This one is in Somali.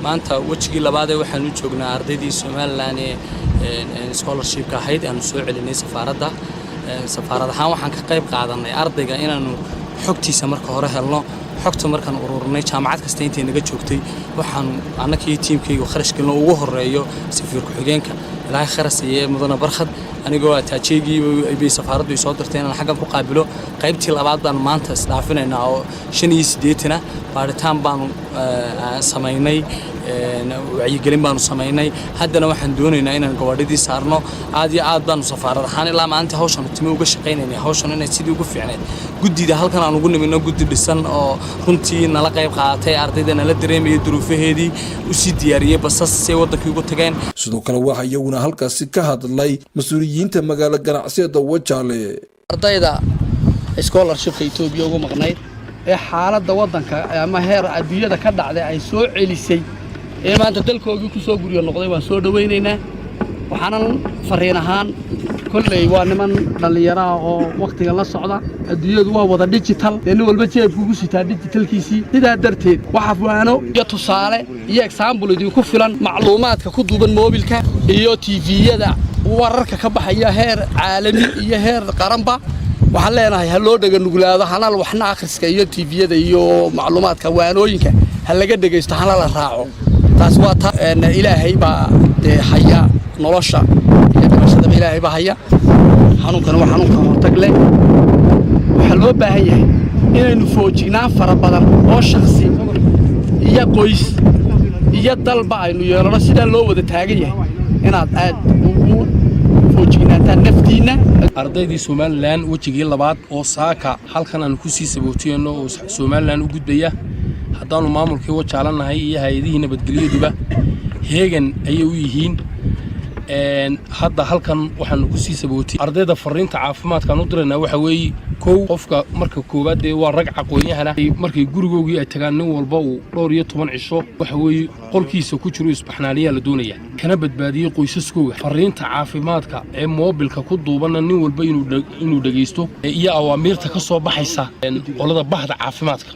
Maanta wejigii labaadee waxaanu joognaa ardaydii Somaliland ee scholarshipka ahayd aanu soo celinay safaaradda. Safaarad ahaan waxaan ka qayb qaadanay ardayga inaanu xogtiisa marka hore helno. Xogta markaan ururinay, jaamacad kasta intay naga joogtay, waxaanu annakii tiimkaygu kharash gelino. Ugu horeeyo safiir ku-xigeenka, Ilaahay kharas iyo mudane Barkhad, anigoo attachégii bay safaaraddu soo dirtay inaan xaggan ku qaabilo. Qaybtii labaad baanu maanta isdhaafinaynaa oo 85ah. Baaritaan baanu samaynay, wacyigelin baanu samaynay, haddana waxaan doonaynaa inaan gawaadhidii saarno. Aad iyo aad baanu safaarad ahaan ilaa maalintii hawshan timi uga shaqaynaynay hawshan inay sidii ugu fiicnayd. Guddida halkan aan ugu nimino, guddi dhisan oo runtii nala qayb qaadatay, ardayda nala dareemayay duruufaheedii, usii diyaariyey basas si ay waddankii ugu tageen. Sidoo kale waxaa iyaguna halkaasi ka hadlay mas-uuliyiinta magaalo ganacsiyada Wajaale. Ardayda scholarshipka Etoobiya ugu maqnayd ee xaaladda waddanka ama heer adduunyada ka dhacday ay soo celisay ee maanta dalkoogii ku soo guryo noqday waan soo dhowaynaynaa. Waxaanan fariin ahaan, kolley waa niman dhallinyaraha oo wakhtiga la socda, adduunyadu waa wada digital, dee nin walba jeebkuugu sitaa digitalkiisii. Sidaa darteed waxa waano iyo tusaale iyo example idinku filan macluumaadka ku duuban moobilka iyo TV-yada, wararka ka baxaya heer caalami iyo heer qaranba. Waxaan leenahay ha loo dhega nuglaado, hana waxna akhriska iyo TV-yada iyo macluumaadka waanooyinka ha laga dhegaysto, hana la raaco. Taas waa ta Ilaahay baa dee haya nolosha iyo dhimashadaba, Ilaahay baa haya. Xanuunkana waa xanuunka hortag leh. Waxaa loo baahan yahay inaynu foojignaan fara badan oo shakhsi iyo qoys iyo dalba aynu yeelano. Sidaa loo wada taagan yahay inaad aad ugu foojignaataan naftiinna. Ardaydii Somaliland wejigii labaad oo saaka halkan aanu ku sii sabootiyeyno oo Somaliland u gudbaya, haddaannu maamulkii Wajaalanahay iyo hay-adihii nabadgelyaduba heegan ayay u yihiin. Hadda halkan waxaanu ku sii sabootiyey ardayda. Fariinta caafimaadkaan u diraynaa waxa weeye: kow, qofka marka koowaad dee waa rag aqoon-yahana, markay gurigoogii ay tagaan, nin walba uu dhowr iyo toban cisho waxa weeye qolkiisa ku jiro, isbaxnaaniyaa la doonaya, kana badbaadiyey qoysaskooga. Fariinta caafimaadka ee moobilka ku duubanna nin walba inuu dhegaysto iyo awaamiirta ka soo baxaysa qolada bahda caafimaadka.